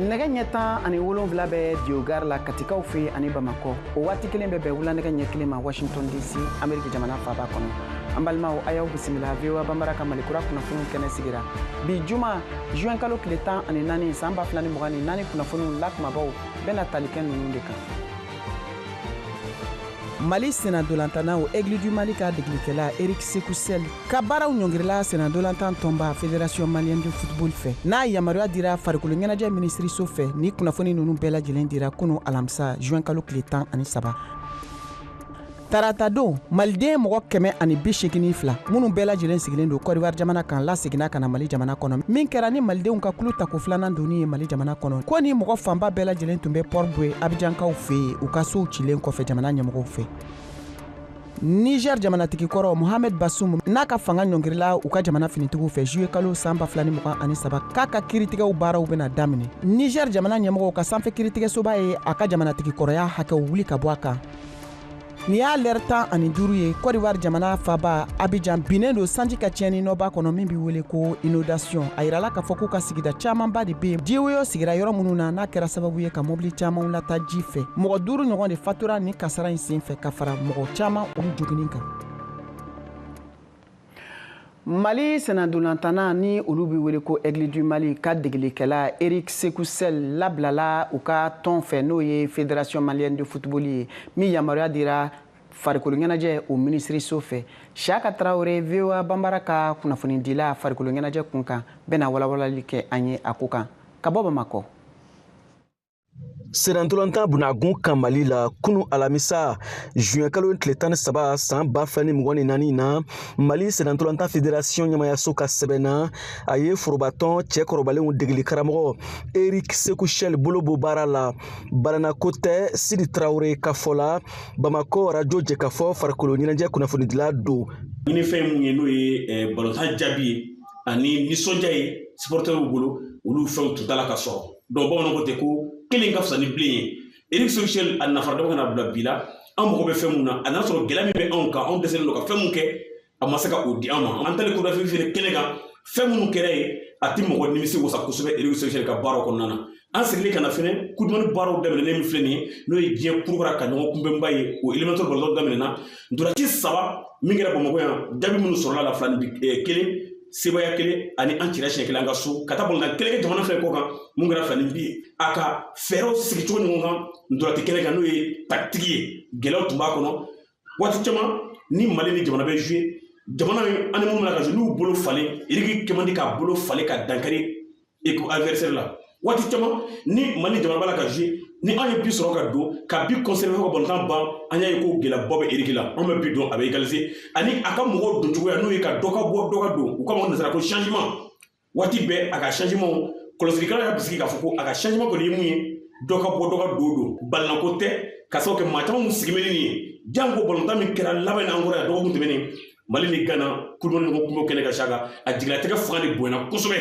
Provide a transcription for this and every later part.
Nɛgɛ ɲɛ 17 bɛ Diogare la Katikaw fɛ ani Bamakɔ. O waati kelen bɛ bɛn wula nɛgɛ ɲɛ 1 ma Washington DC, Ameriki jamana faaba kɔnɔ. An balimaw, a y'aw bisimila VOA Banbara ka Malikura kunnafoniw kɛnɛ sigira. Bi juma, juin kalo tile 14 san 2024 kunnafoniw la kumabaw bɛna tali kɛ ninnu de kan. Mali sennadolantannaw Aigle du Mali ka degelikɛla Eric Sekou Chelle ka baaraw ɲɔngirila sennadolantan tɔnba Fédération malienne de football fɛ, n'a yamaruya dira farikolo ɲɛnajɛ minisiriso fɛ. Ni kunnafoni ninnu bɛɛ lajɛlen dira kunu alamisa, juin kalo tile 13. Tarata don, maliden mɔgɔ 182 minnu bɛɛ lajɛlen sigilen don Kɔdiwari jamana kan laseginna ka na Mali jamana kɔnɔ, min kɛra ni malidenw ka kulu tako filanan donni ye Mali jamana kɔnɔ. Ko ni mɔgɔ fanba bɛɛ lajɛlen tun bɛ Port Boué Abijankaw fɛ yen, u ka sow cilen kɔfɛ jamana ɲɛmɔgɔw fɛ. Niger jamanatigi kɔrɔ Mohamed Bazoum, n'a ka fanga ɲɔngirila u ka jamana finitigiw fɛ juillet kalo san 2023, k'a ka kiiritigɛw baaraw bɛna daminɛ. Niger jamana ɲɛmɔgɔw ka sanfɛ kiiritigɛsoba ye a ka jamanatigi kɔrɔya hakɛw wuli ka bɔ a kan. Nin y'a lɛrɛ 15 ye, Kɔdiwari jamana faaba Abidjan binnen don sanji ka tiɲɛni nɔba kɔnɔ min bɛ wele ko inondation. A yirala k'a fɔ k'u ka sigida camanba de bɛ yen, jiwoyo sigira yɔrɔ minnu na, n'a kɛra sababu ye ka mobili camanw lata ji fɛ. Mɔgɔ 5 ɲɔgɔn de fatura ni kasara in sen fɛ, ka fara mɔgɔ caman olu joginni kan. Mali sennadolantanna ni olu bɛ wele ko Aigle du Mali ka degelikɛla Eric Sekou Chelle labilala u ka tɔn fɛ, n'o ye Fédération malienne de football ye, min yamaruya dira farikolo ɲɛnajɛ o minisiriso fɛ. Siaka Traoré, VOA Banbara ka kunnafonidila farikolo ɲɛnajɛ kun kan, bɛna walawalali kɛ an ye a ko kan ka bɔ Bamakɔ. Senantolantan bunagun kan Mali la kunu alamisa, juin kalo tile 13 san 2024 na, Mali senantolantan fédération ɲɛmayaso ka sɛbɛn na, a ye forobatɔn cɛkɔrɔbalenw degeli karamɔgɔ Eric Sekou Chelle bolo bɔ baara la. Balanako tɛ, Sidi Traoré ka fɔ la, Bamakɔ radio jɛkafɔ farikolo ɲɛnajɛ kunnafonidila don. Ɲinifɛn mun ye, n'o ye balontan jaabi ye ani nisɔndiya ye supporterw bolo, olu fɛnw tun t'a la ka sɔrɔ. Donc bamananw ko ten ko kelen ka fisa ni bilen ye. Eric Sekou Chelle a nafa dama kana bila bi la, an mago bɛ fɛn mun na, a n'a sɔrɔ gɛlɛya min bɛ anw kan, anw dɛsɛlen don ka fɛn mun kɛ, a ma se ka o di an ma. An talen Coupe d'Afrique fɛnɛ kɛnɛ kan, fɛn minnu kɛra yen, a tɛ mɔgɔ nimisi wasa kosɛbɛ Eric Sekou Chelle ka baaraw kɔnɔna na. An seginnen ka na fɛnɛ, Coupe du Monde baaraw daminɛnen min filɛ nin ye, n'o ye diɲɛ kurukara ka ɲɔgɔn kunbɛnba ye, o éliminatoire balontan daminɛna. Ntolanci 3 min kɛra Bamakɔ yan, jaabi minnu sɔrɔla la, 2-1, sebaya 1 ani an cira siɲɛ 1 an ka so ka taa balontan kelen kɛ jamana fɛ kɔ kan, mun kɛra 2 bi ye. A ka fɛɛrɛw sigi cogo ɲɔgɔn kan ntolanci kɛnɛ kan, n'o ye tactique ye, gɛlɛyaw tun b'a kɔnɔ. Waati caman ni Mali ni jamana bɛ jouer, jamana ani minnu bɛna ka jouer, n'u bolo falen, Eric kɛ man di k'a bolo falen ka dankari équipe adversaire la. Waati caman ni Mali jamana b'a la ka jouer, ni anw ye bi sɔrɔ ka don ka bi conserver ka balontan ban, an y'a ye ko gɛlɛyaba bɛ Eric la. Anw bɛ bi don, a bɛ égaliser, ani a ka mɔgɔw don cogoya, n'o ye ka dɔ ka bɔ dɔ ka don, u k'a ma nasara ko changement. Waati bɛɛ a ka changement, kɔlɔsilikɛla y'a bisigi k'a fɔ ko a ka changement kɔni ye mun ye, dɔ ka bɔ dɔ ka don don. Balinako tɛ, ka sababu kɛ maa caman mun sigi bɛ ni nin ye, janko balontan min kɛra laban in an kɔrɔ yan dɔgɔkun tɛmɛnen, Mali ni Ghana Coupe du Monde ɲɔgɔn kunbɛn kɛnɛ kan. Saka a jigilatigɛ fanga de bonyana kosɛbɛ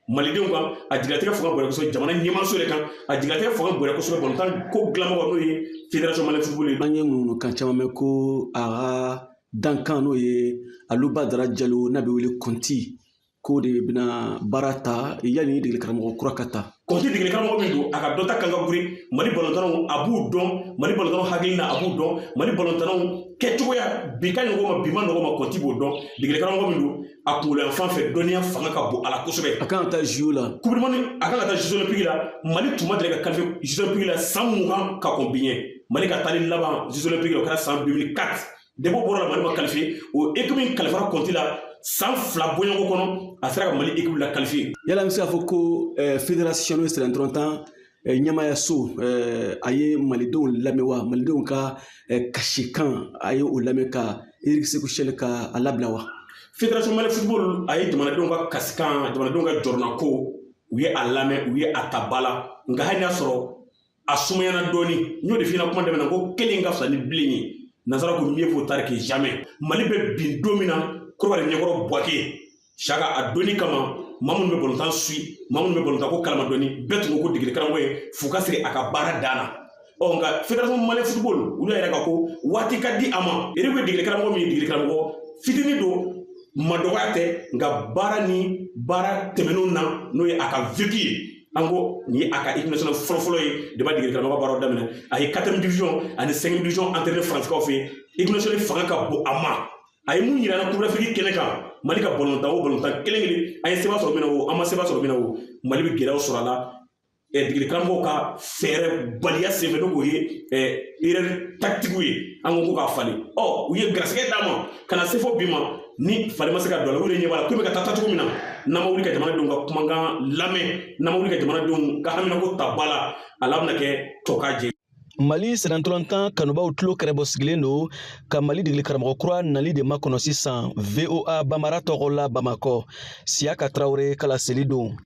malidenw kan, a jigilatigɛ fanga bonyana kosɛbɛ jamana ɲɛmaaso yɛrɛ kan, a jigilatigɛ fanga bonyana kosɛbɛ balontan ko dilanbagaw, n'o ye Fédération malienne football ye. An ye ŋunukan caman mɛn ko a ka dankan, n'o ye Alu Badara Jalo, n'a bɛ wele Kɔnti, k'o de bɛna baara ta yanni degeli karamɔgɔ kura ka ta. Kɔnti degeli karamɔgɔ min don, a ka dɔnta kan ka giri Mali balontannaw, a b'u dɔn Mali balontannaw hakili na, a b'u dɔn Mali balontannaw kɛcogoya, bi ka ɲɔgɔn ma, bi ma nɔgɔ ma, Kɔnti b'o dɔn. Degeli karamɔgɔ min don, a kunkolo yan fan fɛ dɔnniya fanga ka bon a la kosɛbɛ. A kan ka taa JO la. Coupe du Monde, a kan ka taa Jeux olympiques la. Mali tun ma deli ka qualifier Jeux olympiques la san 20 ka kɔn bi ɲɛ. Mali ka taali laban Jeux olympiques la, o kɛra san 2004. Depuis o bɔra la, Mali ma qualifier. O équipe min kalifara Kɔnti la, san 2 bɔɲɔgɔn kɔnɔ, a sera ka Mali équipe la qualifier. Yala an bɛ se k'a fɔ ko fédération, n'o ye sɛnɛntɔntan ɲɛmaayaso, a ye malidenw lamɛn wa? Malidenw ka kasikan, a ye o lamɛn ka Eric Sekou Chelle ka a labila wa? Fédération Mali football a ye jamanadenw ka kasikan, jamanadenw ka jɔrɔnako, u ye a lamɛn, u ye a ta ba la. Nka hali n'a sɔrɔ a sumayana dɔɔni, n y'o de f'i ɲɛna kuma daminɛ ko kelen ka fisa ni bilen ye. Nansara ko mieux vaut tard que jamais. Mali bɛ bin don min na, Kɔrɔbari ɲɛkɔrɔ Buwake Saka a donni kama, maa minnu bɛ balontan suit, maa minnu bɛ balontan ko kalama dɔɔni, bɛɛ tun ko ko degeli karamɔgɔ ye f'u ka siri a ka baara dan na. Ɔ nka Fédération Mali football, olu yɛrɛ ka ko waati ka di a ma. Eric ye degeli karamɔgɔ min ye, degeli karamɔgɔ fitinin don, ma dɔgɔya tɛ, nka baara ni baara tɛmɛnenw na, n'o ye a ka vécu ye. An ko nin ye a ka équipe nationale fɔlɔfɔlɔ ye de b'a degeli karamɔgɔ baaraw daminɛ. A ye 4e division ani 5e division entraîné Faransikaw fɛ yen. Équipe nationale fanga ka bon a ma. A ye mun yira an na Coupe d'Afrique kɛnɛ kan, Mali ka balontan o balontan kelen kelen, an ye seba sɔrɔ min na o, an ma seba sɔrɔ min na o, Mali bɛ gɛlɛyaw sɔrɔ a la. Degeli karamɔgɔw ka fɛɛrɛ baliya senfɛ, n'o ye erreur tactique ye, an ko k'a falen. Ɔ, u ye garisɛgɛ d'a ma ka na se fo bi ma, ni falen ma se ka don a la. U yɛrɛ ɲɛ b'a la ko bɛ ka taa cogo min na, n'an ma wuli ka jamanadenw ka kumakan lamɛn, n'an ma wuli ka jamanadenw ka haminako ta ba la, a laban bɛna kɛ tɔ ka jɛ. Mali sennantolatan kanubaw tulo kɛrɛbɔ sigilen don ka Mali degeli karamɔgɔ kura nali de makɔnɔ sisan. VOA Bambara tɔgɔ la Bamakɔ, Siyaka Tarawele ka laseli don.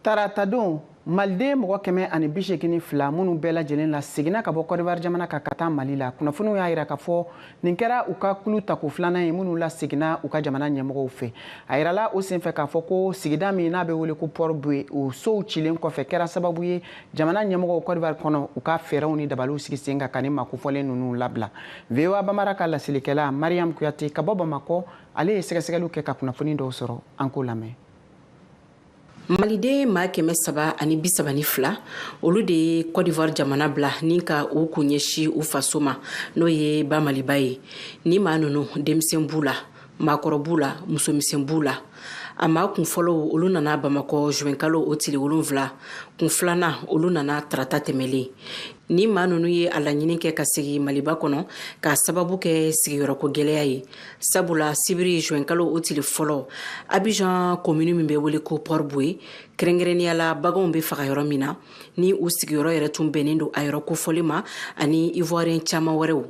Taratadon, maliden mɔgɔ 182 minnu bɛɛ lajɛlen la seginna ka bɔ Côte d'Ivoire jamana kan ka taa Mali la. Kunnafoniw y'a yira k'a fɔ nin kɛra u ka kulu tako filanan ye minnu laseginna u ka jamana ɲɛmɔgɔw fɛ. A yirala o senfɛ k'a fɔ ko sigida min n'a bɛ wele ko Port-Bouët, o sow cilen kɔfɛ kɛra sababu ye jamana ɲɛmɔgɔw Côte d'Ivoire kɔnɔ u ka fɛɛrɛw ni dabaliw sigi sen kan ka nin makofɔlen ninnu labila. VOA Bambara ka laselikɛla Mariam Kuyate ka bɔ Bamakɔ, ale ye sɛgɛsɛgɛliw kɛ ka kunnafoni dɔw sɔrɔ, an k'o lamɛn. Maliden maa 332, olu de ye Côte d'Ivoire jamana bila ni ka u kun ɲɛsin u faso ma, n'o ye ba Maliba ye. Ni maa ninnu, denmisɛn b'u la, maakɔrɔ b'u la, musomisɛn b'u la. A maa kun fɔlɔw, olu nana Bamakɔ juin kalo o tile 7. Kun filanan, olu nana tarata tɛmɛlen. Ni maa ninnu ye a laɲini kɛ ka segin Maliba kɔnɔ k'a sababu kɛ sigiyɔrɔko gɛlɛya ye, sabula sibiri juin kalo o tile fɔlɔ, Abidjan commune min bɛ wele ko Port-Bouët, kɛrɛnkɛrɛnnenya la baganw bɛ faga yɔrɔ min na, ni u sigiyɔrɔ yɛrɛ tun bɛnnen don a yɔrɔ kofɔlen ma ani Ivoirien caman wɛrɛw.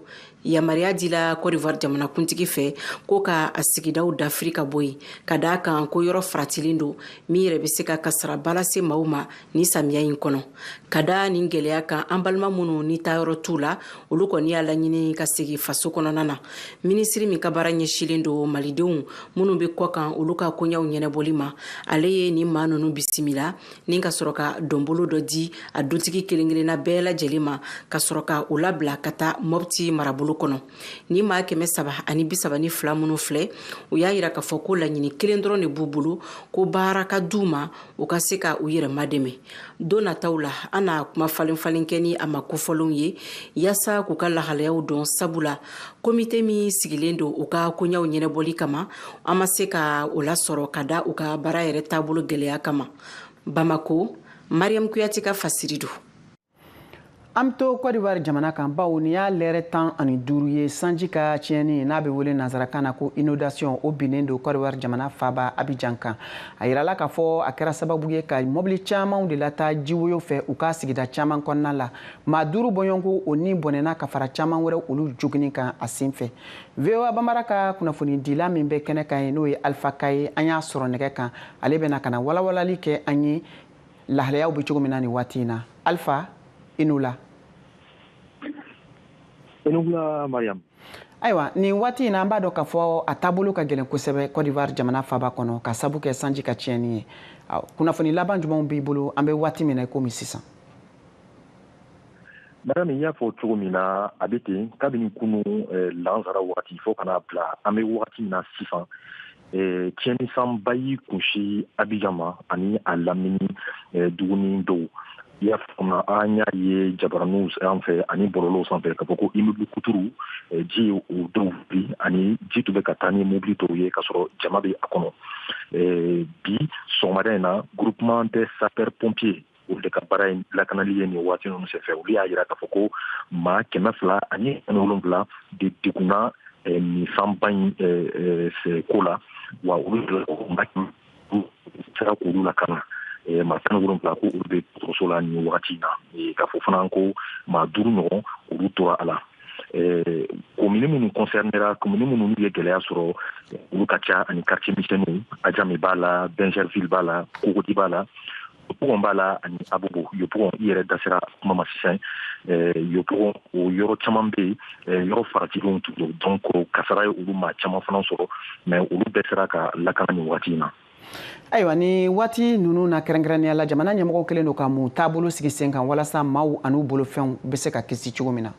Yamaruya dila Côte d'Ivoire jamanakuntigi fɛ ko ka a sigidaw dafiri ka bɔ yen, ka d'a kan ko yɔrɔ faratilen don min yɛrɛ bɛ se ka kasaraba lase maaw ma ni samiya in kɔnɔ. Ka da nin gɛlɛya kan, an balima minnu ni taayɔrɔ t'u la, olu kɔni y'a laɲini ka segin faso kɔnɔna na. Minisiri min ka baara ɲɛsinnen don malidenw minnu bɛ kɔ kan, olu ka koɲɛw ɲɛnabɔli ma, ale ye nin maa ninnu bisimila ni ka sɔrɔ ka donbolo dɔ di a dutigi kelen kelenna bɛɛ lajɛlen ma, ka sɔrɔ ka u labila ka taa Mopti marabolo kɔnɔ. Ni maa 332 minnu filɛ, u y'a yira k'a fɔ ko laɲini kelen dɔrɔn de b'u bolo, ko baara ka d'u ma, u ka se ka u yɛrɛ madɛmɛ. Don nataw la, an na kuma falen falen kɛ ni a ma kofɔlenw ye yaasa k'u ka lahalayaw dɔn, sabula komite min sigilen don u ka koɲɛw ɲɛnabɔli kama, an ma se ka o lasɔrɔ ka da u ka baara yɛrɛ taabolo gɛlɛya kama. Bamako, Mariam Kuyate ka fasiri don. An bɛ to Côte d'Ivoire jamana kan, bawo nin y'a lɛrɛ 15 ye sanji ka tiɲɛni n'a bɛ wele nanzarakan na ko inondation, o binnen don Côte d'Ivoire jamana faaba Abidjan kan. A yirala k'a fɔ a kɛra sababu ye ka mɔbili camanw de lataa jiwoyo fɛ u ka sigida caman kɔnɔna la. Maa 5 bɔɲɔgɔnko o ni bɔnɛna ka fara caman wɛrɛ olu jogini kan a sen fɛ. VOA Bambara ka kunnafonidila min bɛ kɛnɛ kan ye, n'o ye Alpha Kaye, an y'a sɔrɔ nɛgɛ kan. Ale bɛna ka na walawalali kɛ an ye lahalayaw bɛ cogo min na nin waati in na. Alpha, i n'u la. I n'u la, Mariam. Ayiwa, nin waati in na, an b'a dɔn k'a fɔ a taabolo ka gɛlɛn kosɛbɛ Côte d'Ivoire jamana faaba kɔnɔ ka sabu kɛ sanji ka tiɲɛni ye. Kunnafoni laban jumɛnw b'i bolo an bɛ waati min na i komi sisan? Mariam, i y'a fɔ cogo min na, a bɛ ten kabini kunu lansara waati fo ka n'a bila an bɛ wagati min na sisan. Tiɲɛnisanba y'i kunsi Abidjan ma ani a lamini duguni dɔw. I y'a faamu, an y'a ye jabaraninw sanfɛ ani bɔlɔlɔw sanfɛ k'a fɔ ko immeuble kuturu, ji ye o dɔw bi ani ji tun bɛ ka taa ni mobili dɔw ye k'a sɔrɔ jama bɛ a kɔnɔ. Bi sɔgɔmada in na, groupement des sapeurs pompiers, olu de ka baara ye lakanali ye nin waati ninnu senfɛ, olu y'a yira k'a fɔ ko maa 217 de degunna nin sanba in ko la, wa olu maa sera k'olu lakana. Maa 17 ko olu bɛ dɔgɔtɔrɔso la nin wagati in na. K'a fɔ fana ko maa 5 ɲɔgɔn olu tora a la. Commune minnu concernera, commune minnu n'u ye gɛlɛya sɔrɔ, olu ka ca ani quartier misɛnninw. Adjamé b'a la, Bingerville b'a la, Cocody b'a la, Yopougon b'a la ani Abobo. Yopougon, i yɛrɛ da sera kuma ma sisan. Yopougon, o yɔrɔ caman bɛ yen, yɔrɔ faratilenw tun don, donc kasara ye olu maa caman fana sɔrɔ, mais olu bɛɛ sera ka lakana nin waati in na. Ayiwa, ni waati ninnu na, kɛrɛnkɛrɛnnenya la jamana ɲɛmɔgɔw kɛlen don ka mun taabolo sigi sen kan walasa maaw an'u bolofɛnw bɛ se ka kisi cogo min na?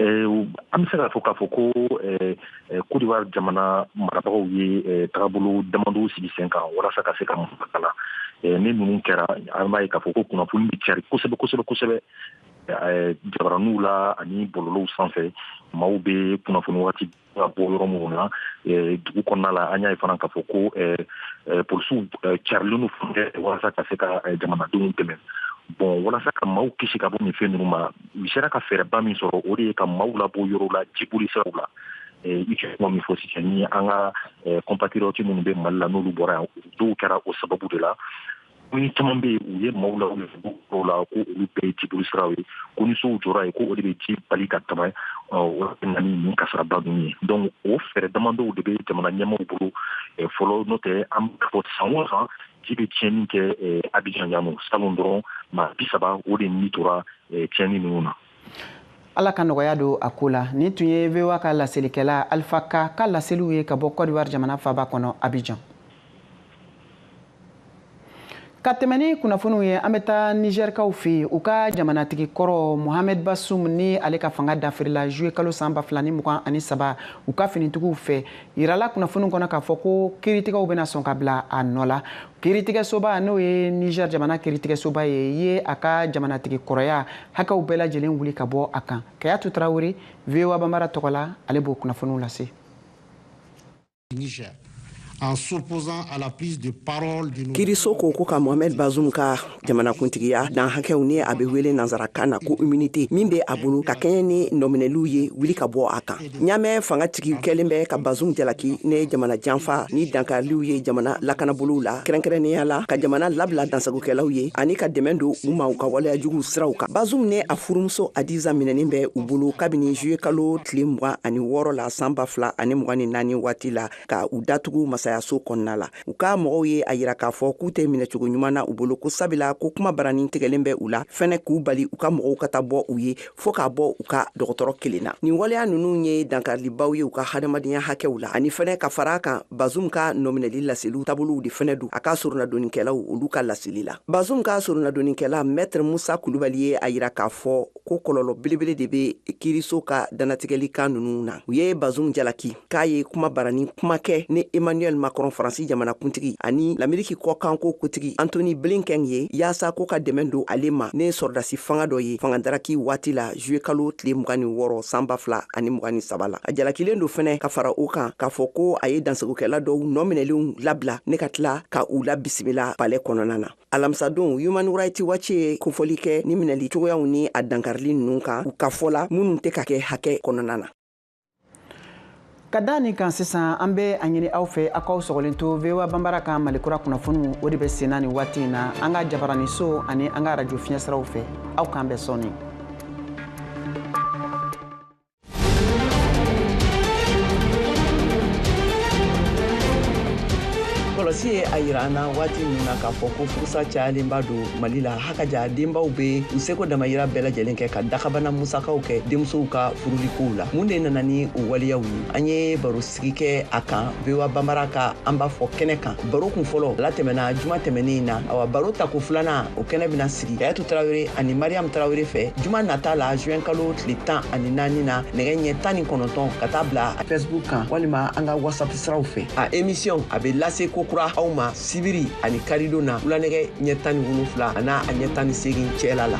An bɛ se k'a fɔ k'a fɔ ko Côte d'Ivoire jamana marabagaw ye tagabolo damadɔw sigi sen kan walasa ka se ka makala. Ni ninnu kɛra, an b'a ye k'a fɔ ko kunnafoni bɛ cari kosɛbɛ kosɛbɛ kosɛbɛ jabaraninw la ani bɔlɔlɔw sanfɛ. Maaw bɛ kunnafoni waati ka bɔ yɔrɔ minnu na dugu kɔnɔna la, an y'a ye fana k'a fɔ ko polisiw carilen don fan bɛɛ walasa ka se ka jamanadenw dɛmɛ. Bon, walasa ka maaw kisi ka bɔ nin fɛn ninnu ma, u sera ka fɛɛrɛba min sɔrɔ, o de ye ka maaw labɔ yɔrɔw la, jiboli siraw la. I cɛ kuma min fɔ sisan, ni an ka compatriotes minnu bɛ Mali la, n'olu bɔra yan, dɔw kɛra o sababu de la. Ni caman bɛ yen, u ye maaw la yɔrɔw la ko olu bɛɛ ye jiboli siraw ye, ko ni sow jɔra yen, ko o de bɛ ji bali ka tɛmɛ, o bɛ na ni nin kasaraba ninnu ye. Donc o fɛɛrɛ damadɔw de bɛ jamana ɲɛmaaw bolo fɔlɔ. N'o tɛ, an b'a fɔ san o san ji bɛ tiɲɛni kɛ Abidjan yan nɔ. Salon dɔrɔn, maa 30 o de ni tora tiɲɛni ninnu na. Ala ka nɔgɔya don a ko la. Nin tun ye VOA ka laselikɛla Alpha Ka ka laseliw ye ka bɔ Côte d'Ivoire jamana faaba kɔnɔ, Abidjan. Ka tɛmɛ ni kunnafoniw ye, an bɛ taa Nizɛrikaw fɛ yen. U ka jamanatigi kɔrɔ Mohamed Bazoum, ni ale ka fanga dafirila juillet kalo san 2023 u ka finitigiw fɛ, yirala kunnafoniw kɔnɔ k'a fɔ ko kiiritigɛw bɛna sɔn ka bila a nɔ la. Kiiritigɛsoba, n'o ye Niger jamana kiiritigɛsoba ye, ye a ka jamanatigi kɔrɔya hakɛw bɛɛ lajɛlen wuli ka bɔ a kan. Kayatu Tarawele, VOA Bambara tɔgɔ la, ale b'o kunnafoniw lase. Niger en s'opposant à la prise de parole du Kiriso ko ko ka Mohamed Bazoum ka jamanakuntigiya dan hakɛw, ni a bɛ wele nansarakan na ko immunité, min bɛ a bolo ka kɛɲɛ ni nɔminɛliw ye, wuli ka bɔ a kan. Ɲamɛ fangatigi kɛlen bɛ ka Bazoum jalaki ni jamana janfa ni dankariliw ye jamana lakanabolow la, kɛrɛnkɛrɛnnenya la ka jamana labila dansagokɛlaw ye ani ka dɛmɛ don u ma u ka waleya juguw siraw kan. Bazoum ni a furumuso Adiza minɛnen bɛ u bolo kabini juillet kalo tile 26 la san 2024 waati la, ka u datugu masayaso kɔnɔna la. U ka mɔgɔw ye a yira k'a fɔ k'u tɛ minɛcogo ɲuman na u bolo, ko sabula ko kuma baranin tigɛlen bɛ u la fɛnɛ k'u bali u ka mɔgɔw ka taa bɔ u ye, fɔɔ k'a bɔ u ka dɔgɔtɔrɔ kelen na. Nin waleya ninnu ye dankarilibaw ye u ka hadamadenya hakɛw la. Ani fɛnɛ ka fara kan, Bazum ka nɔminɛli laseliw taabolow de fɛnɛ don a ka soronadonnikɛlaw olu ka laseli la. Bazum ka soronadonnikɛla Maître Musa Kulubali ye a yira k'a fɔ ko kɔlɔlɔ belebele de bɛ kiiriso ka danatigɛli kan ninnu na. U ye Bazum jalaki k'a ye kuma baranin kuma kɛ ni Emmanuel Macron, Faransi jamanakuntigi, ani Lameriki kɔkanko kotigi Antony Blinken ye, yaasa ko ka dɛmɛ don ale ma ne sɔrɔdasi fanga dɔ ye fangadaraki waati la, juillet kalo tile 26 san 2023 la. A jalakilen don fɛnɛ ka fara o kan k'a fɔ ko a ye dansagokɛla dɔw nɔminɛlenw labila ne ka tila ka u la bisimila palais kɔnɔna na. Alamisadon, Human Rights Watch ye kofɔli kɛ ni minɛli cogoyaw ni a dankarili ninnu kan, u ka fɔ la minnu tɛ ka kɛ hakɛ kɔnɔna na. Ka da nin kan sisan, an bɛ a ɲini aw fɛ, aw k'aw sɔgɔlen to VOA Banbara kan. Malikura kunnafoniw, o de bɛ sen na nin waati in na an ka jabaraniso ani an ka arajo fiɲɛsiraw fɛ. Aw k'an bɛn sɔɔni. Kɔlɔsi ye a yira an na waati min na k'a fɔ ko furusa cayalenba don Mali la, hakaja denbaw bɛ u seko damayira bɛɛ lajɛlen kɛ ka dakabana musakaw kɛ denmusow ka furulikow la. Mun de nana ni o waleyaw ye? An ye baro sigi kɛ a kan VOA Banbara ka an b'a fɔ kɛnɛ kan. Baro kun fɔlɔ latɛmɛna juma tɛmɛnen na. Awa, baro tako filanan, o kɛnɛ bɛna sigi Kayatu Tarawele ani Mariam Tarawele fɛ juma nata la, juin kalo tile 14 na, nɛgɛ ɲɛ 19 ka taa bila Facebook kan walima an ka WhatsApp siraw fɛ. A émission a bɛ lase ko kura aw ma sibiri ani karidon na, wulanɛgɛ ɲɛ 17 a n'a a ɲɛ 18 cɛla la.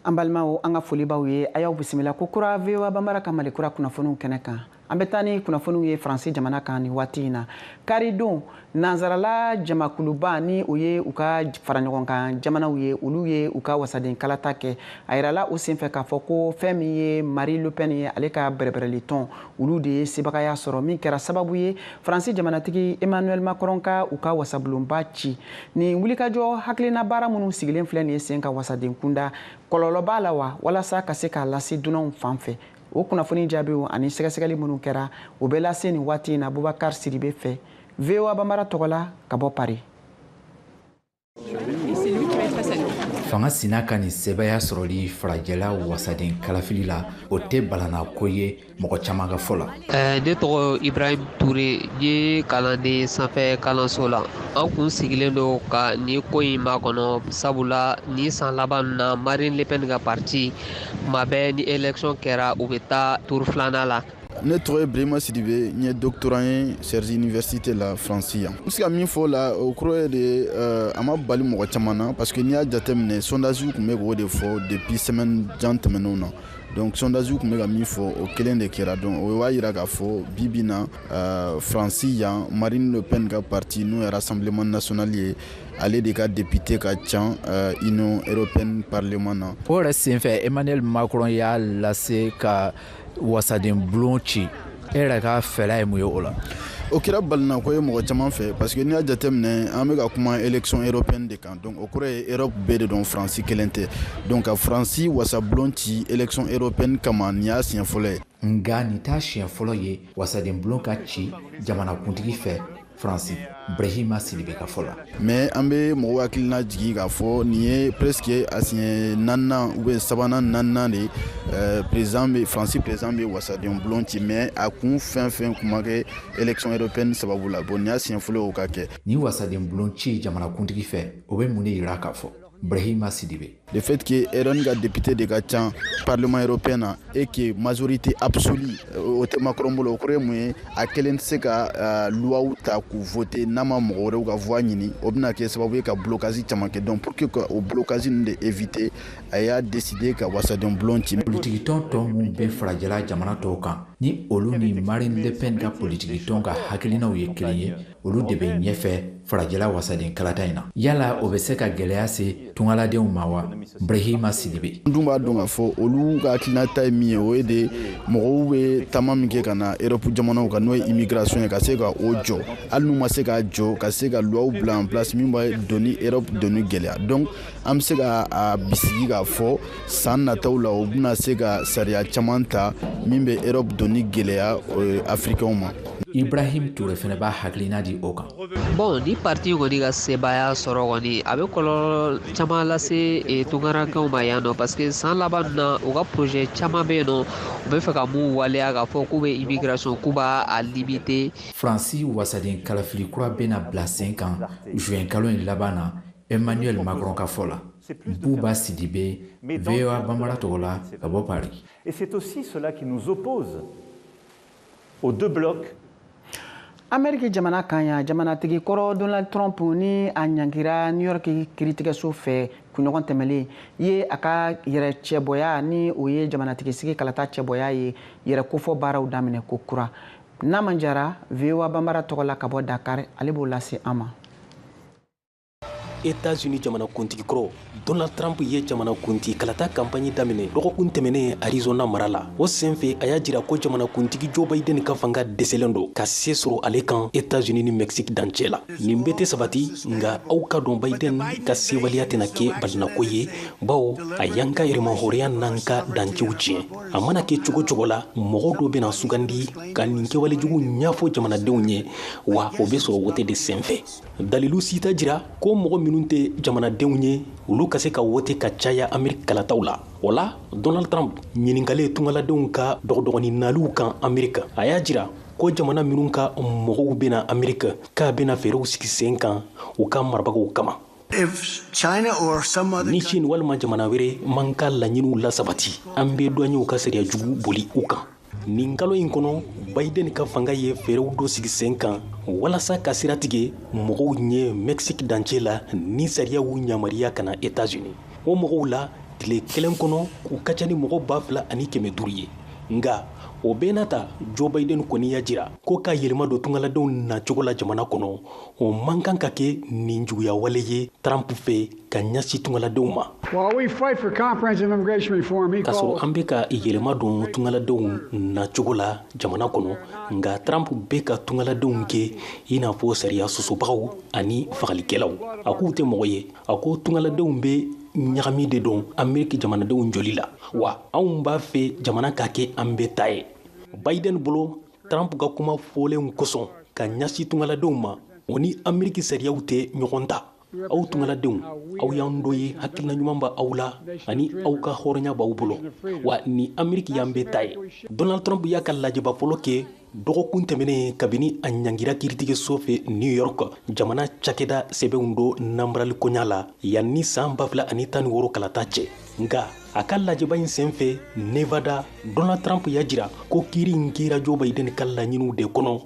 An balimaw, an ka foli b'aw ye. A y'aw bisimila ko kura VOA Banbara ka Malikura kunnafoniw kɛnɛ kan. An bɛ taa ni kunnafoniw ye Faransi jamana kan nin waati in na. Karidon, nanzarala jamakuluba, ni o ye u ka faraɲɔgɔnkan jamanaw ye, olu ye u ka wasaden kalata kɛ. A yirala o senfɛ k'a fɔ ko fɛn min ye Marie Le Pen ye, ale ka bɛrɛbɛrɛli tɔn, olu de ye sebagaya sɔrɔ, min kɛra sababu ye Faransi jamanatigi Emmanuel Macron ka u ka wasabulonba ci. Nin wulikajɔ hakilina baara minnu sigilen filɛ nin ye sen ka wasaden kunda, kɔlɔlɔ b'a la wa, walasa ka se k'a lase dunanw fan fɛ? O kunnafoni jaabiw ani sɛgɛsɛgɛli minnu kɛra, o bɛ lase nin waati in na Bubakar Sidibe fɛ, VOA Banbara tɔgɔ la, ka bɔ Paris. Fanga sina ka nin sɛbɛya sɔrɔli farajɛla wasaden kalafili la, o tɛ balana ko ye mɔgɔ caman ka fɔ la. Ne tɔgɔ Ibrahim Toure, n ye kalanden sanfɛ kalanso la. An kun sigilen don ka nin ko in makɔnɔ, sabula nin san laban na, Marine Le Pen ka parti, tuma bɛɛ ni élection kɛra, u bɛ taa tour filanan la. Ne tɔgɔ ye Birima Sidibe, n ye doctorant ye Cergy Université la, Faransi yan. N bɛ se ka min fɔ o la, o kɔrɔ ye de, a ma bali mɔgɔ caman na, parce que n'i y'a jateminɛ, sondage tun bɛ k'o de fɔ depuis semaine jan tɛmɛnenw na. Donc sondage tun bɛ ka min fɔ, o kelen de kɛra. Donc o b'a yira k'a fɔ bi bi na, Faransi yan, Marine Le Pen ka parti, n'o ye Rassemblement national ye, ale de ka député ka ca Union européenne parlement na. O yɛrɛ senfɛ, Emmanuel Macron y'a lase ka wasaden bulon ci. E yɛrɛ ka fɛla ye mun ye o la? O kɛra balinako ye mɔgɔ caman fɛ, parce que n'i y'a jateminɛ, an bɛ ka kuma élection européenne de kan. Donc o kɔrɔ ye Europe bɛɛ de don, Faransi kelen tɛ. Donc ka Faransi wasabulon ci élection européenne kama, nin y'a siɲɛ fɔlɔ ye. Nka nin t'a siɲɛ fɔlɔ ye wasaden bulon ka ci jamanakuntigi fɛ Faransi, Brahima Sidibe ka fɔ la. Mais an bɛ mɔgɔw hakilina jigin k'a fɔ nin ye presque a siɲɛ naaninan ou bien sabanan, naaninan de, président bɛ, Faransi président bɛ wasaden bulon ci, mais a kun fɛn fɛn kun ma kɛ élection européenne sababu la. Bon, nin y'a siɲɛ fɔlɔ ye o ka kɛ. Nin wasaden bulon ci jamanakuntigi fɛ, o bɛ mun de yira k'a fɔ, Brahima Sidibe? Le fait que RN ka député de ka ca Parlement européen na et que majorité absolue o tɛ Macron bolo, o kɔrɔ ye mun ye? A kelen tɛ se ka loi ta k'u voter n'a ma mɔgɔ wɛrɛw ka voix ɲini. O bɛna kɛ sababu ye ka blocage caman kɛ. Donc pour que ka o blocage ninnu de éviter, a y'a décider ka wasaden bulon ci. Politikitɔn tɔ mun bɛ farajɛla jamana tɔw kan, ni olu ni Marine Le Pen ka politikitɔn ka hakilinaw ye kelen ye, olu de bɛ ɲɛfɛ farajɛla wasaden kalata in na. Yala o bɛ se ka gɛlɛya se tungaladenw ma wa, Brahima Sidibe? N dun b'a dɔn k'a fɔ olu ka hakilinata ye min ye, o ye de mɔgɔw bɛ taama min kɛ ka na Europe jamanaw kan, n'o ye immigration ye, ka se ka o jɔ. Hali n'u ma se k'a jɔ, ka se ka loi bila en place min b'a doni Europe doni gɛlɛya. Donc an bɛ se ka a bisigi k'a fɔ san nataw la, u bɛna se ka sariya caman ta min bɛ Europe doni gɛlɛya africains ma. Ibrahim Toure fɛnɛ b'a hakilina di o kan. Bon, ni parti kɔni ka sebaaya sɔrɔ kɔni, a bɛ kɔlɔlɔ caman lase tunkarankew ma yan nɔ, parce que san laban na, u ka projet caman bɛ yen nɔ, u bɛ fɛ ka mun waleya, k'a fɔ k'u bɛ immigration, k'u b'a a limiter. Faransi wasaden kalafili kura bɛna bila sen kan juin kalo in laban na, Emmanuel Macron ka fɔ la. Bouba Sidibé, VOA Bambara tɔgɔ la, ka bɔ Paris. Et c'est aussi cela qui nous oppose aux deux blocs. Ameriki jamana kan yan, jamanatigi kɔrɔ Donald Trump ni a ɲangira New York kiiritigɛso fɛ kunɲɔgɔn tɛmɛlen ye, a ka yɛrɛ cɛbɔya, ni o ye jamanatigi sigi kalata cɛbɔya ye, yɛrɛ kofɔ baaraw daminɛ ko kura. N'a jara, VOA Bambara tɔgɔ la ka bɔ Dakar, ale b'o lase an ma. Etats-Unis jamanakuntigi kɔrɔ Donald Trump ye jamanakuntigi kalata campagne daminɛ dɔgɔkun tɛmɛnen Arizona mara la. O senfɛ, a y'a jira ko jamanakuntigi Joe Biden ka fanga dɛsɛlen don ka se sɔrɔ ale kan Etats-Unis ni Mexique dancɛ la. Nin bɛɛ tɛ sabati, nka aw ka dɔn, Biden ka sebaliya tɛna kɛ balinako ye, bawo a y'an ka yɛrɛmahɔrɔnya n'an ka dancɛw tiɲɛ. A mana kɛ cogo cogo la, mɔgɔ dɔ bɛna sugandi ka nin kɛwalejugu ɲɛfɔ jamanadenw ye, wa o bɛ sɔrɔ wote de senfɛ. Dalilu si t'a jira ko mɔgɔ minnu tɛ jamanadenw ye, olu ka se ka wote ka caya Ameriki kalataw la. O la, Donald Trump ɲininkalen tungaladenw ka dɔgɔdɔgɔnin naliw kan Amerika, a y'a jira ko jamana minnu ka mɔgɔw bɛna Amerika, k'a bɛna fɛɛrɛw sigi sen kan u ka marabagaw kama. Ni Chine walima jamana wɛrɛ man ka laɲiniw lasabati, an bɛ douaniers ka sariya jugu boli u kan. Nin kalo in kɔnɔ, Biden ka fanga ye fɛɛrɛw dɔ sigi sen kan walasa ka sira tigɛ mɔgɔw ɲɛ Mexique dancɛ la, ni sariyaw yamaruya ka na Etats-Unis. O mɔgɔw la, tile kelen kɔnɔ, u ka ca ni mɔgɔ 2500 ye. Nka o bɛɛ n'a ta, Joe Biden kɔni y'a jira ko ka yɛlɛma don tungaladenw nacogo la jamana kɔnɔ, o man kan ka kɛ nin juguya wale ye Trump fɛ ka ɲɛsin tungaladenw ma. K'a sɔrɔ an bɛ ka yɛlɛma don tungaladenw nacogo la jamana kɔnɔ, nka Trump bɛ ka tungaladenw kɛ i n'a fɔ sariya sɔsɔbagaw ani fagalikɛlaw. A k'u tɛ mɔgɔ ye. A ko tungaladenw bɛ ɲagami de don Ameriki jamanadenw joli la, wa anw b'a fɛ jamana ka kɛ an bɛɛ ta ye. Biden bolo, Trump ka kuma fɔlenw kosɔn ka ɲɛsin tungaladenw ma, o ni Ameriki sariyaw tɛ ɲɔgɔn ta. Aw tungaladenw, aw y'an dɔ ye, hakilina ɲuman b'aw aw la ani aw ka hɔrɔnya b'aw bolo, wa ni Ameriki y'an bɛɛ ta ye. Donald Trump y'a ka lajɛba fɔlɔ kɛ dɔgɔkun tɛmɛnen kabini a ɲangira kiiritigɛso fɛ New York, jamana cakɛda sɛbɛnw dɔ nanbarali koɲa la yanni san 2016 kalata cɛ. Nka a ka lajɛba in sen fɛ Nevada, Donald Trump y'a jira ko kiiri in kɛra Joe Biden ka laɲiniw de kɔnɔ,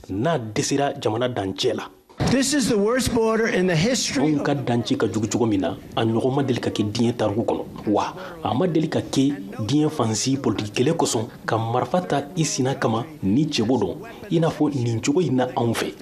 n'a dɛsɛra jamana dancɛ la. This is the worst border in the history. Anw ka dancɛ ka jugu cogo min na, a ɲɔgɔn ma deli ka kɛ diɲɛ tariku kɔnɔ, wa a ma deli ka kɛ diɲɛ fan si politiki kɛlɛ kosɔn ka marifa ta i sina kama ni cɛbo dɔn i n'a fɔ nin cogo in na anw fɛ.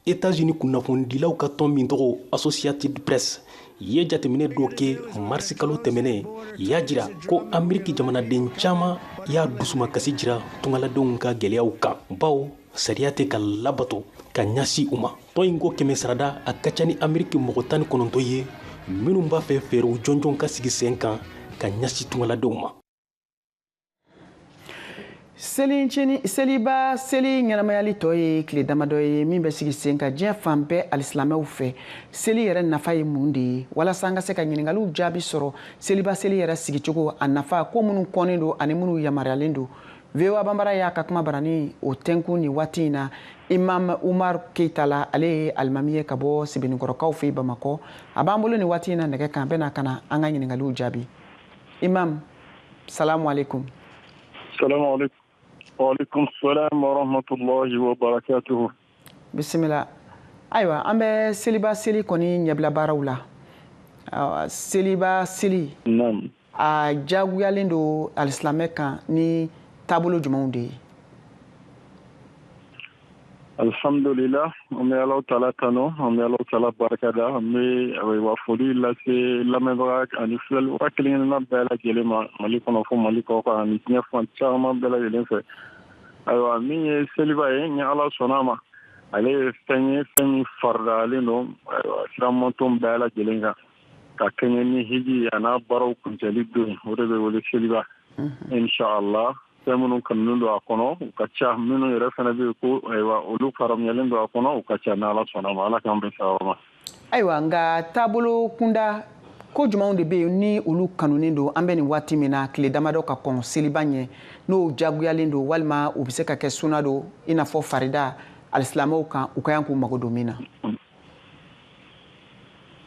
États-Unis kunnafonidilaw ka tɔn min tɔgɔ Associated Press ye jateminɛ dɔ kɛ marisi kalo tɛmɛnen, y'a jira ko Ameriki jamanaden caman y'a dusumakasi jira tungaladenw ka gɛlɛyaw kan, bawo sariya tɛ ka labato ka ɲɛsin u ma. Tɔn in ko kɛmɛ sarada, a ka ca ni Ameriki mɔgɔ 19 ye minnu b'a fɛ fɛɛrɛw jɔnjɔn ka sigi sen kan ka ɲɛsin tungaladenw ma. Seliba seli ɲɛnamayali tɔ ye tile damadɔ ye min bɛ sigi sen kan diɲɛ fan bɛɛ alisilamɛw fɛ. Seli yɛrɛ nafa ye mun de ye? Walasa an ka se ka ɲininkaliw jaabi sɔrɔ, seliba seli yɛrɛ sigicogo, a nafa, ko minnu kɔnnen don ani minnu yamaruyalen don, VOA Bambara y'a ka kuma barani o tɛnkun nin waati in na Imam Umar Keita la. Ale ye alimami ye ka bɔ Sebenikɔrɔkaw fɛ Bamakɔ. A b'an bolo nin waati in na nɛgɛ kan, a bɛna ka na an ka ɲininkaliw jaabi. Imam, salamu alaikum. Salamu alaikum. Wa alaikum salam wa rahmatullahi wa barakatuhu. Bisimila. Ayiwa, an bɛ seliba seli kɔni ɲɛbila baaraw la. Seliba seli, Naam. a jagoyalen don alisilamɛ kan ni taabolo jumɛnw de ye? Alhamdulillah, an bɛ Alahu Taala tanu, an bɛ Alahu Taala barikada, an bɛ ayiwa foli lase lamɛnbaga ani filɛlibaga kelen kelenna bɛɛ lajɛlen ma Mali kɔnɔ fo Mali kɔkan ani diɲɛ fan caman bɛɛ lajɛlen fɛ. Ayiwa, min ye seliba ye, ni Ala sɔnna a ma, ale ye fɛn ye, fɛn min faridayalen don ayiwa siramanton bɛɛ lajɛlen kan ka kɛɲɛ ni hiji a n'a baaraw kuncɛli don, o de bɛ wele seliba. Inshallah, fɛn minnu kanunen don a kɔnɔ, u ka ca. Minnu yɛrɛ fana bɛ yen ko ayiwa olu faramuyalen don a kɔnɔ, u ka ca. N'Ala sɔnna ma, Ala k'an bɛn sababa ma. Ayiwa, nka taabolo kunda, ko jumɛnw de bɛ yen ni olu kanunen don an bɛ nin waati min na, tile damadɔ ka kɔn seliba ɲɛ, n'o jagoyalen don walima u bɛ se ka kɛ suna don, i n'a fɔ farida alisilamɛw kan, u ka kan k'u mago don min na?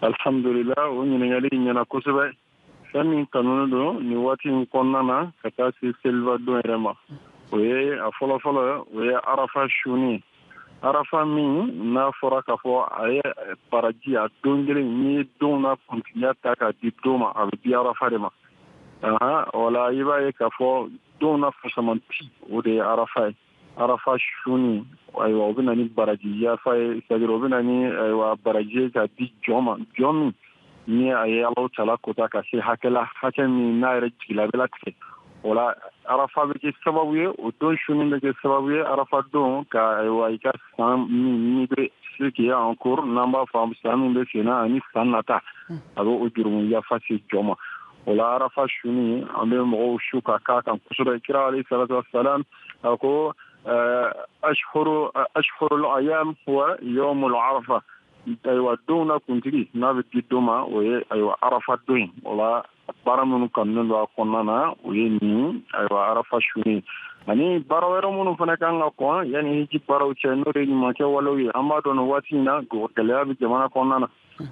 Alhamdulillah, o ɲininkali ɲɛna kosɛbɛ. Fɛn min kanunen don nin waati in kɔnɔna na ka taa se seliba don yɛrɛ ma, o ye a fɔlɔfɔlɔ, o ye Arafa suni. Arafa min n'a fɔra k'a fɔ a ye baraji a don kelen, n'i ye donw n'a kuntigiya ta k'a di don ma, a bɛ di Arafa de ma. Wala i b'a ye k'a fɔ donw na fusamanti, o de ye Arafa ye. Arafa suni, ayiwa, o bɛ na ni baraji yafa ye, c'est à dire o bɛ na ni ayiwa baraji ye k'a di jɔn ma, jɔn min ni a ye Alahu Taala kota ka se hakɛ la, hakɛ min n'a yɛrɛ jigila bɛ latigɛ. O la Arafa bɛ kɛ sababu ye, o don suni bɛ kɛ sababu ye Arafa don ka ayiwa i ka san min n'i bɛ ce qui est en cours, n'an b'a fɔ san min bɛ sen na ani san nata, a bɛ o jurumu yafa se jɔn ma. O la Arafa suni, an bɛ mɔgɔw su ka k'a kan kosɛbɛ. Kira alayhi salatu wassalam a ko ashhurul ayam huwa yawmul arafa. Ayiwa, donw na kuntigi n'a bɛ di don ma, o ye ayiwa Arafa don ye. O la baara minnu kanunen don a kɔnɔna na, o ye nin ayiwa Arafa suni ani baara wɛrɛ minnu fana kan ka kɔn yanni hiji baaraw cɛ, n'o de ye ɲumankɛ walew ye. An b'a dɔn nin waati in na gɛlɛya bɛ jamana kɔnɔna na.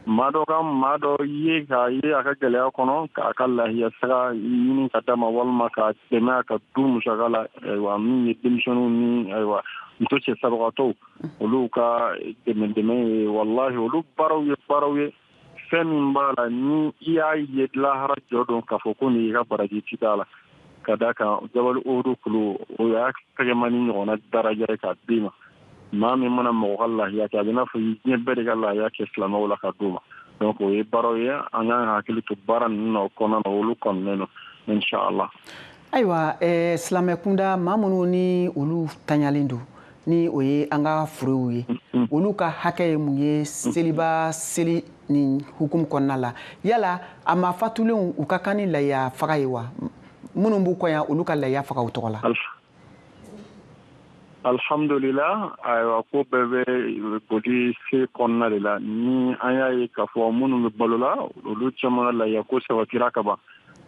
Maa dɔ ka maa dɔ ye k'a ye a ka gɛlɛya kɔnɔ, k'a ka lahiya saga ɲini ka d'a ma, walima k'a dɛmɛ a ka du musaka la, ayiwa min ye denmisɛnninw ni ayiwa muso cɛ sabagatɔw, olu ka dɛmɛ dɛmɛ ye. Walahi, olu baaraw ye baaraw ye, fɛn min b'a la ni i y'a ye lahara jɔ don k'a fɔ ko nin y'i ka baraji ti t'a la, ka d'a kan jabali Ohudu kulu, o y'a tɛgɛmani ɲɔgɔnna daraja ye k'a d'i ma. Maa min mana mɔgɔ ka lahiya kɛ, a bɛ n'a fɔ diɲɛ bɛɛ de ka lahiya kɛ silamɛw la ka d'o ma. Donc o ye baaraw ye, an k'an hakili to baara ninnu na o kɔnɔna na, olu kɔnɔnen don inshallah. Ayiwa, silamɛ kunda, maa minnu ni olu taɲalen don, ni o ye an ka furew ye, olu ka hakɛ ye mun ye seliba seli ni hukumu kɔnɔna la? Yala a ma fatulenw, u ka kan ni lahiya faga ye wa? Minnu b'u kɔ yan, olu ka lahiya faga u tɔgɔ la. Alhamdulillah, ayiwa, ko bɛɛ bɛ boli se kɔnɔna de la. Ni an y'a ye k'a fɔ minnu bɛ balo la, olu caman ka lahiya ko sabatira ka ban.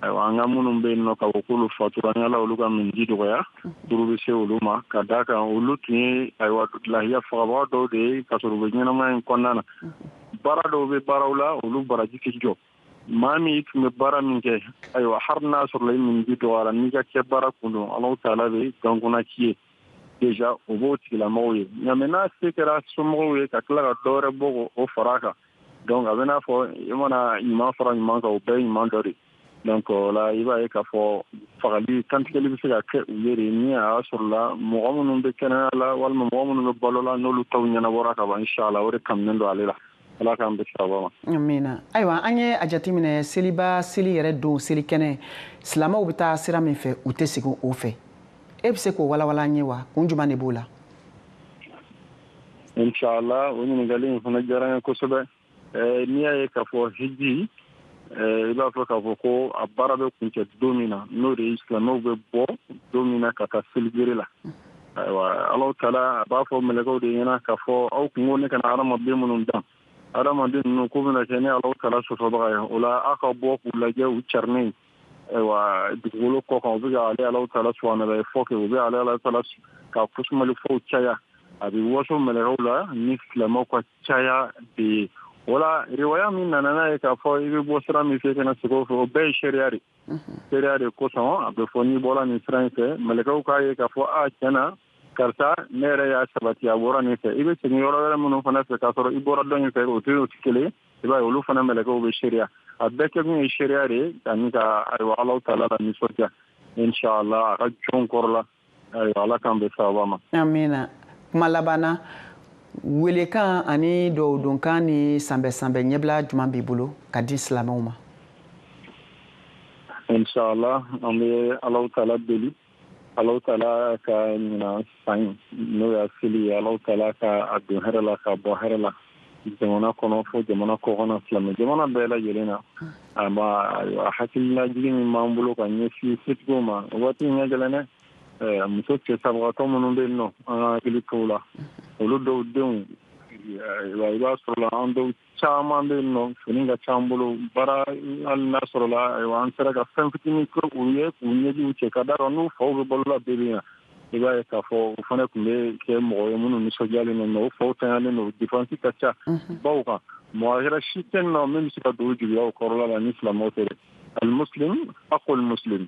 Ayiwa, an ka minnu bɛ yen nɔ k'a fɔ k'olu fatura, an y'ala olu ka minji dɔgɔya, turu bɛ se olu ma, ka d'a kan olu tun ye, ayiwa, lahiya fagabaga dɔw de ye k'a sɔrɔ u bɛ ɲɛnamaya in kɔnɔna na. Baara dɔw bɛ baaraw la, olu baraji tɛ jɔ. Maa min tun bɛ baara min kɛ, ayiwa, hali n'a sɔrɔla i minji dɔgɔyara, n'i ka kɛ baara kun don, Alahu taala bɛ gankunna k'i ye. Déjà o b'o tigilamɔgɔw ye. Nka mɛ n'a se kɛra somɔgɔw ye ka tila ka dɔ wɛrɛ bɔ k'o fara a kan, donc a bɛ n'a fɔ i mana ɲuman fara ɲuman kan, o bɛɛ ye ɲuman dɔ de. Donc o la, i b'a ye k'a fɔ fagali kantigɛli bɛ se ka kɛ u ye de, ni a y'a sɔrɔ la mɔgɔ minnu bɛ kɛnɛya la walima mɔgɔ minnu bɛ balo la, n'olu taw ɲɛnabɔra ka ban, inshallah, o de kanunen don ale la. Ala k'an bɛ sababa ma. Amina. Ayiwa, an ye a jateminɛ, seliba seli yɛrɛ don, selikɛnɛ, silamɛw bɛ taa sira min fɛ, u tɛ segin o fɛ. E bɛ se k'o walawala an ye wa? Kun jumɛn de b'o la? Inshallah, o ɲininkali in fana diyara n ye kosɛbɛ. N'i y'a ye k'a fɔ hiji, i b'a fɔ k'a fɔ ko a baara bɛ kuncɛ don min na, n'o de ye silamɛw bɛ bɔ don min na ka taa seligere la, ayiwa, Alahu taala a b'a fɔ mɛlɛkɛw de ɲɛna k'a fɔ aw kun ko ne kana hadamaden minnu dan, hadamaden ninnu ko bɛna kɛ ne Alahu taala sɔsɔbaga ye. O la, aw ka bɔ k'u lajɛ, u carinen, ayiwa, dugukolo kɔ kan, u bɛ ka ale Alahu taala subahana fɔ kɛ, u bɛ ale Alahu taala ka kusumali fɔw caya. A bɛ waso mɛlɛkɛw la ni silamɛw ka caya de ye. O la, riwaya min nana n'a ye k'a fɔ i bɛ bɔ sira min fɛ ka na segin o fɛ, o bɛɛ ye sariya de, sariya de kosɔn a bɛ fɔ n'i bɔra nin sira in fɛ, mɛlɛkɛw k'a ye k'a fɔ a tiɲɛ na, karisa, ne yɛrɛ y'a sabati, a bɔra nin fɛ. I bɛ segin yɔrɔ wɛrɛ minnu fana fɛ k'a sɔrɔ i bɔra dɔ in fɛ, o tɛ o tɛ kelen. I b'a ye, olu fana mɛlɛkɛw bɛ seereya. A bɛɛ kɛkun ye seereya de ye ani ka, ayiwa, Alahu taala la nisɔndiya, inshallah, a ka jɔnw kɔrɔla. Ayiwa, Ala k'an bɛn sababa ma. Amina. Kuma laban na, welekan ani dɔwdonkan ni sanbɛ sanbɛ ɲɛbila jumɛn b'i bolo ka di silamɛw ma? Inshallah, an bɛ Alahu taala deli, Alahu taala ka ɲinan san, n'o y'a seli ye, Alahu taala ka a don hɛrɛ la, ka bɔ hɛrɛ la, jamana kɔnɔ fo jamana kɔkɔna, silamɛ jamana bɛɛ lajɛlen na. A ma, ayiwa, hakililajigin min b'an bolo ka ɲɛsin setigiw ma, waati in ka gɛlɛn dɛ. Muso cɛ sabagatɔ minnu bɛ yen nɔ, an ka hakili t'o la. Olu dɔw denw, i b'a sɔrɔ la an dɔw caman bɛ yen nɔ, fini ka ca an bolo, baara, hali n'a sɔrɔ la, ayiwa, an sera ka fɛn fitinin kɛ u ye k'u ɲɛjiw cɛ, ka d'a kan n'u faw bɛ balo la bi bi in na, i b'a ye k'a fɔ u fana tun bɛ kɛ mɔgɔ ye minnu nisɔndiyalen don, mais u faw tanyalen don, dépense ka ca baw kan. Mɔgɔ wɛrɛ si tɛ yen nɔ min bɛ se ka don u jigiyaw kɔrɔla la ni silamɛw tɛ dɛ. Almuslim akhul muslim,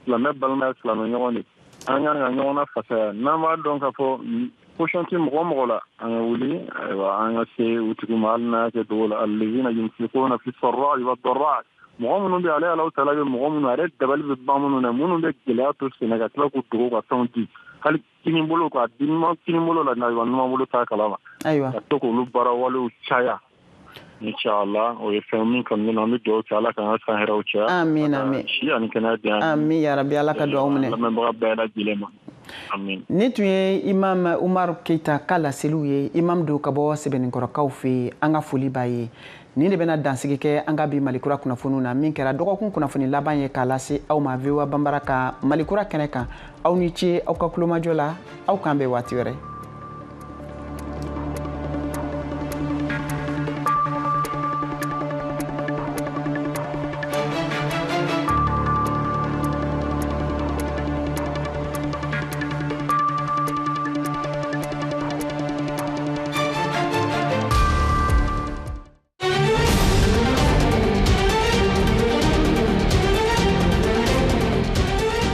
silamɛ balima ye silamɛ ɲɔgɔn de. An kan ka ɲɔgɔn na fasaya. N'an b'a dɔn k'a fɔ position tɛ mɔgɔ mɔgɔ la, an ka wuli, ayiwa, an ka se u tigi ma, hali n'a y'a kɛ dogo la. Allazina yunfiquna fi sarra'i wa darra'i, mɔgɔ minnu bɛ ale Alahu taala bɛ mɔgɔ minnu, a yɛrɛ dabali bɛ ban minnu na, minnu bɛ gɛlɛya to senna ka tila k'u dogo ka fɛnw di, hali kini bolo k'a di kini bolo la, ayiwa, numan bolo t'a kalama, ka to k'olu baara walew caya, inshallah. O ye fɛn min kanu, an bɛ dugawu kɛ, Ala k'an ka san hɛrɛw caya. Amin, amin. Si ani kɛnɛya di an Amin ya rabi, Ala ka dugawu minɛ. lamɛnbaga bɛɛ lajɛlen ma, amin. Ni tun ye Imam Umaru Keyita ka laseliw ye. Imam don ka bɔ Sɛbɛnnikɔrɔkaw fɛ yen. An ka foli b'a ye. Nin de bɛna dansigi kɛ an ka bi Malikura kunnafoniw na, min kɛra dɔgɔkun kunnafoni laban ye k'a lase aw ma VOA Banbara ka Malikura kɛnɛ kan. Aw ni ce aw ka kulomajɔ la. Aw k'an bɛn waati wɛrɛ.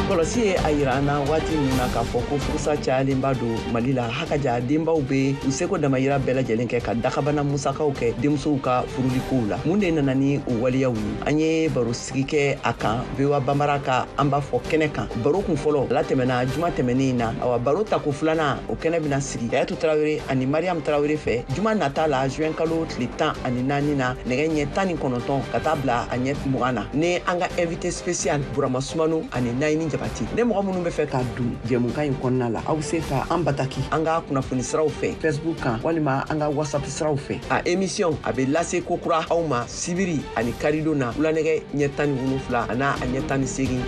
Kɔlɔsi ye a yira an na waati min na k'a fɔ ko furusa cayalenba don Mali la, hakaja denbaw bɛ u seko damayira bɛɛ lajɛlen kɛ ka dakabana musakaw kɛ denmusow ka furulikow la. Mun de nana ni o waleyaw ye? An ye baro sigi kɛ a kan VOA Banbara ka an b'a fɔ kɛnɛ kan. Baro kun fɔlɔ latɛmɛna juma tɛmɛnen na. Awa, baro tako filanan, o kɛnɛ bɛna sigi Kayatu Tarawele ani Mariam Tarawele fɛ juma nata la, juin kalo tile 14 na, nɛgɛ ɲɛ 19 ka taa bila a ɲɛ 20 na, ni an ka invité spécial Burama Sumano ani Nayini Jabati. Ne mɔgɔ minnu bɛ fɛ ka don jɛmukan in kɔnɔna la, aw bɛ se ka an bataki an ka kunnafoni siraw fɛ, Facebook kan walima an ka WhatsApp siraw fɛ. A émission a bɛ lase kokura aw ma sibiri ani karidon na, wulanɛgɛ ɲɛ 17 a n'a a ɲɛ 18.